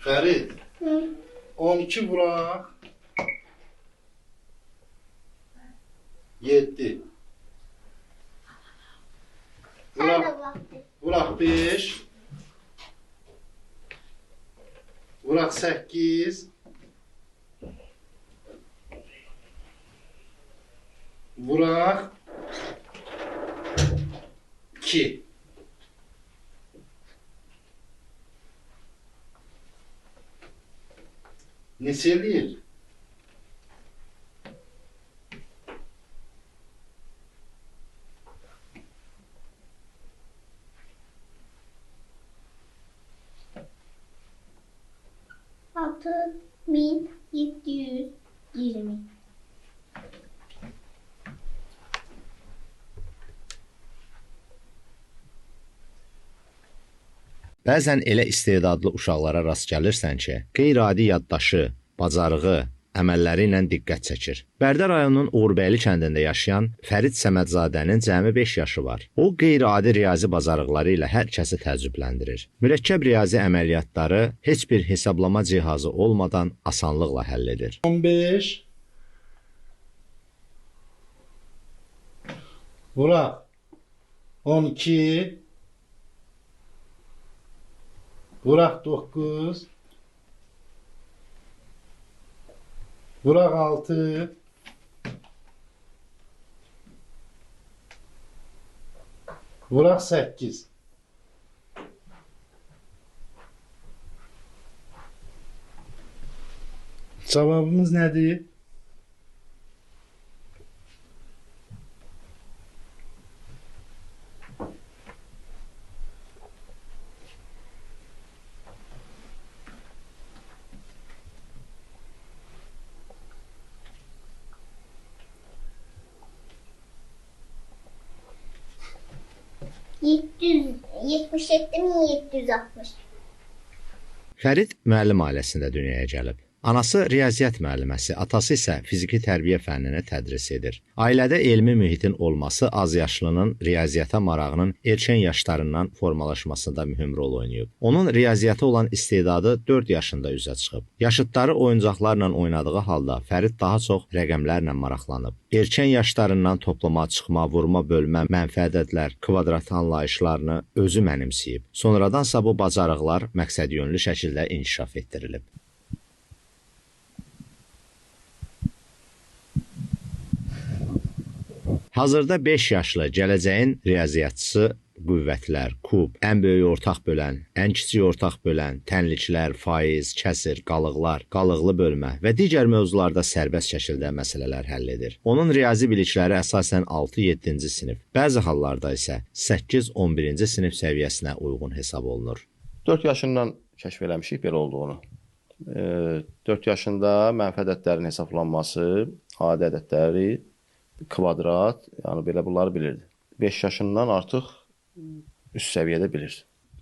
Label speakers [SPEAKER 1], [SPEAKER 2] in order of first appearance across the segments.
[SPEAKER 1] Fərid, 12 vuraq 7. Vuraq 5. Vuraq 8. Vuraq 2. Neçə eləyir?
[SPEAKER 2] Altı 1720.
[SPEAKER 3] Bəzən elə istedadlı uşaqlara rast gəlirsən ki, qeyri-adi yaddaşı, bacarığı, əməlləri ilə diqqət çəkir. Bərdə rayonunun Uğurbəyli kəndində yaşayan Fərid Səmədzadənin cəmi 5 yaşı var. O, qeyri-adi riyazi bacarıqları ilə hər kəsi təəccübləndirir. Mürəkkəb riyazi əməliyyatları heç bir hesablama cihazı olmadan asanlıqla həll edir.
[SPEAKER 1] 15 vuraq 12 vuraq 9 vuraq 6 vuraq 8. Cavabımız nədir?
[SPEAKER 2] $77.760.
[SPEAKER 3] Fərid müəllim ailəsində dünyaya gəlib. Anası riyaziyyat müəlliməsi, atası isə fiziki tərbiyə fənnini tədris edir. Ailədə elmi mühitin olması azyaşlının riyaziyyata marağının erkən yaşlarından formalaşmasında mühüm rol oynayıb. Onun riyaziyyata olan istedadı 4 yaşında üzə çıxıb. Yaşıdları oyuncaqlarla oynadığı halda Fərid daha çox rəqəmlərlə maraqlanıb. Erkən yaşlarından toplama, çıxma, vurma, bölmə, mənfi ədədlər, kvadrat anlayışlarını özü mənimsəyib. Sonradansa bu bacarıqlar məqsədyönlü şəkildə inkişaf etdirilib. Hazırda 5 yaşlı gələcəyin riyaziyyatçısı qüvvətlər, kub, ən böyük ortaq bölən, ən kiçik ortaq bölən, tənliklər, faiz, kəsir, qalıqlar, qalıqlı bölmə və digər mövzularda sərbəst şəkildə məsələlər həll edir. Onun riyazi bilikləri əsasən 6-7-ci sinif, bəzi hallarda isə 8-11-ci sinif səviyyəsinə uyğun hesab olunur.
[SPEAKER 4] 4 yaşından kəşf eləmişik belə olduğunu. 4 yaşında mənfi ədədlərin hesablanması, adi ədədləri, kvadrat, yəni belə bunları bilirdi. 5 yaşından artıq üst səviyyədə bilir.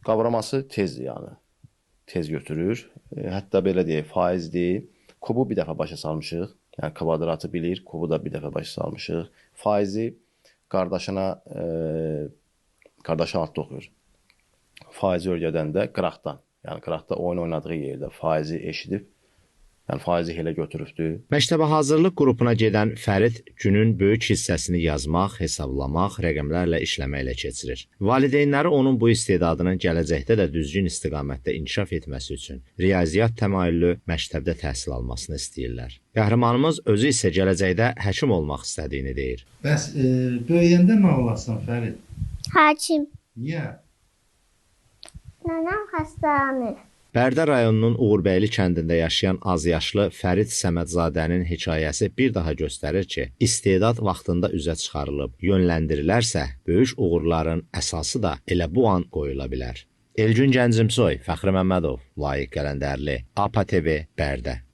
[SPEAKER 4] Qavraması tezdir yəni. Tez götürür. Hətta belə deyək, faizdir. Kubu bir dəfə başa salmışıq. Yəni kvadratı bilir, kubu da bir dəfə başa salmışıq. Faizi qardaşına, qardaşı altda oxuyur. Faizi öyrədəndə qıraqdan, yəni qıraqda oyun oynadığı yerdə faizi eşidib, yəni faizi elə götürübdü.
[SPEAKER 3] Məktəbə hazırlıq qrupuna gedən Fərid günün böyük hissəsini yazmaq, hesablamaq, rəqəmlərlə işləməklə keçirir. Valideynləri onun bu istedadının gələcəkdə də düzgün istiqamətdə inkişaf etməsi üçün riyaziyyat təmayüllü məktəbdə təhsil almasını istəyirlər. Qəhrəmanımız özü isə gələcəkdə həkim olmaq istədiyini deyir.
[SPEAKER 1] Bəs böyüyəndə nə olasan Fərid?
[SPEAKER 2] Həkim.
[SPEAKER 1] Niyə?
[SPEAKER 2] Nənəm xəstələnir.
[SPEAKER 3] Bərdə rayonunun Uğurbəyli kəndində yaşayan azyaşlı Fərid Səmədzadənin hekayəsi bir daha göstərir ki, istedad vaxtında üzə çıxarılıb, yönləndirilərsə, böyük uğurların əsası da elə bu an qoyula bilər. Elgün Gəncimsoy, Fəxri Məmmədov, Layiq Qələndərli, APA TV, Bərdə.